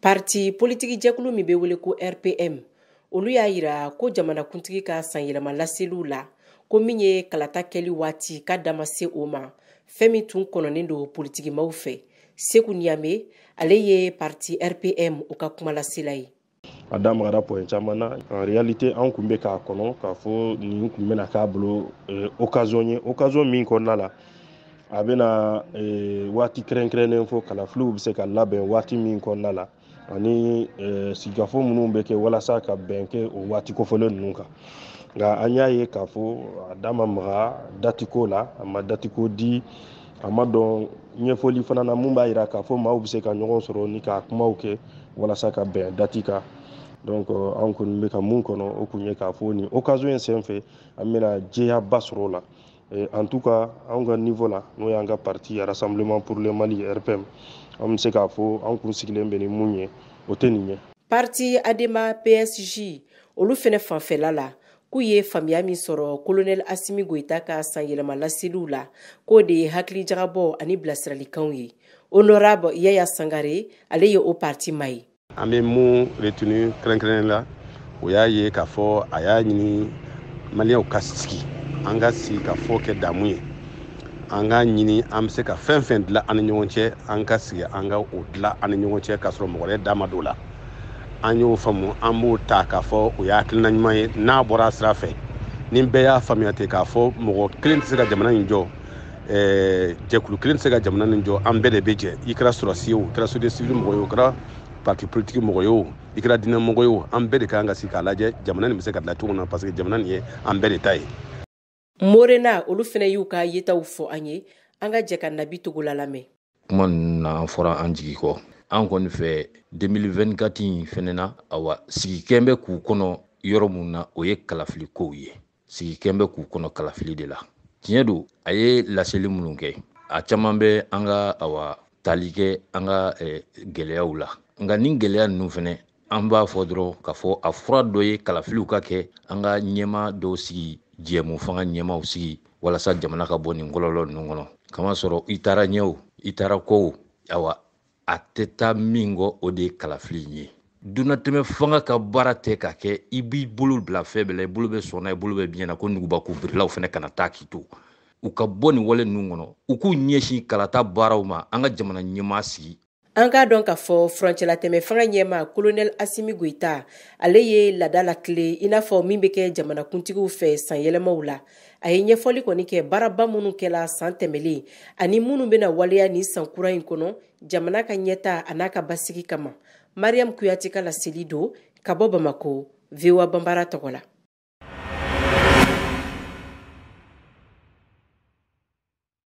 Parti politiki jɛkulu min bɛ wele ko RPM, olu y'a yira ko jamanakuntigi ka sanyɛlɛma laseliw la, ko min ye kalata kɛli waati ka dama se o ma, fɛn min tun kɔnɔnen don politikimaw fɛ. Seku Ɲame, ale ye parti RPM o ka kumalasela ye. A da magara point caman na. En réalité, an kun bɛ k'a kɔnɔ k'a fɔ nin kun bɛna k'a bolo occasion ye, occasion min kɔnɔna la a bɛna waati kɛrɛnkɛrɛnnen fɔ kalafiliw bɛ se ka labɛn waati min kɔnɔna la, ani sigikafɔ minnu bɛ kɛ walasa ka bɛn kɛ o waati kofɔlen ninnu kan. Nka an y'a ye k'a fɔ a da ma maga datiko la, a ma datiko di, a ma dɔn ɲɛfɔli fana na mun b'a yira k'a fɔ maaw bɛ se ka ɲɔgɔn sɔrɔ ni ka kumaw kɛ walasa ka bɛn dati kan. Donc an kɔni bɛ ka mun kɔnɔ, o kun ye k'a fɔ nin occasion in senfɛ an bɛna jɛyaba sɔrɔ o la. En tout cas, anw ka niveau la, n'o y'an ka parti Rassemblement pour le Mali RPM, an bɛ se k'a fɔ an kun sigilen bɛ ni mun ye, o tɛ nin ye. Parti Adema PSG, olu fɛnɛ fanfɛla la, k'u ye faamuya min sɔrɔ colonel Asimi Goïta ka sanyɛlɛma laseliw la, k'o de ye hakilijagabɔ ani bilasiralikanw ye. Honorable Yaya Sangare, ale ye o parti ma ye. An bɛ mun retenu kɛrɛnkɛrɛnnen la, o y'a ye k'a fɔ a y'a ɲini maliyɛnw ka sigi, an ka sigi ka fɔ kɛ damu ye, an k'a ɲini an bɛ se ka fɛn fɛn dilan an ni ɲɔgɔn cɛ, an ka sigi an ka o dilan an ni ɲɔgɔn cɛ k'a sɔrɔ mɔgɔ wɛrɛ da ma don o la. An y'o faamu, an b'o ta k'a fɔ o ye hakilina ɲuman ye n'a bɔra a sira fɛ. Ni bɛɛ y'a faamuya ten k'a fɔ mɔgɔ kelen tɛ se ka jamana in jɔ, jɛkulu kelen tɛ se ka jamana in jɔ, an bɛɛ de bɛ jɛ. I kɛra sɔrɔdasi ye o, i kɛra société civile mɔgɔ ye o, i kɛra parti politique mɔgɔ ye o, i kɛra diinɛ mɔgɔ ye o, an bɛɛ de kan ka sigi k'a lajɛ jamana nin bɛ se ka dilan cogo min na, parce que jamana nin ye an bɛɛ de ta ye. Morena, olu fana y'u ka yetaw fɔ an ye, an ka jɛ ka Nabi Togola lamɛn. Kuma ninnu na, an fɔra an jigi kɔ. An kɔni fɛ 2024 in fɛnɛ na, awa sigikɛn bɛ k'u kɔnɔ yɔrɔ mun na, o ye kalafili kow ye. Sigikɛn bɛ k'u kɔnɔ kalafili de la. Tiɲɛ don, a ye laseli minnu kɛ, a caman bɛ an ka awa tali kɛ an ka gɛlɛyaw la. Nka nin gɛlɛya ninnu fɛnɛ, an b'a fɔ dɔrɔn k'a fɔ a fura dɔ ye kalafiliw ka kɛ, an ka ɲɛmaa dɔw sigi, jɛmu fanga ɲɛmaaw sigi walasa jamana ka bɔ nin kɔlɔlɔ ninnu kɔnɔ. Kamasɔrɔ i taara ɲɛ o, i taara kɔ o, awa a tɛ taa min kɔ, o de ye kalafili in ye. Dunnatɛmɛ fanga ka baara tɛ ka kɛ i b'i bolo bila fɛn bɛɛ la, i bolo bɛ sɔn na, i bolo bɛ biɲɛ na, ko nuguba birilaw fɛnɛ kana taa k'i to. U ka bɔ nin wale ninnu kɔnɔ, u k'u ɲɛsin kalata baaraw ma, an ka jamana ɲɛmaa sigi. An k'a dɔn k'a fɔ furancɛlatɛmɛ fanga ɲɛma colonel Asimi Goïta, ale ye laada lakile i n'a fɔ min bɛ kɛ jamanakuntigiw fɛ sanyɛlɛmaw la. A ye ɲɛfɔli kɔni kɛ baaraba minnu kɛla san tɛmɛlen ani minnu bɛna waleya nin san kura in kɔnɔ jamana ka ɲɛta a n'a ka basigi kama. Mariam Kuyate ka laseli don ka bɔ Bamako, VOA Banbara tɔgɔ la.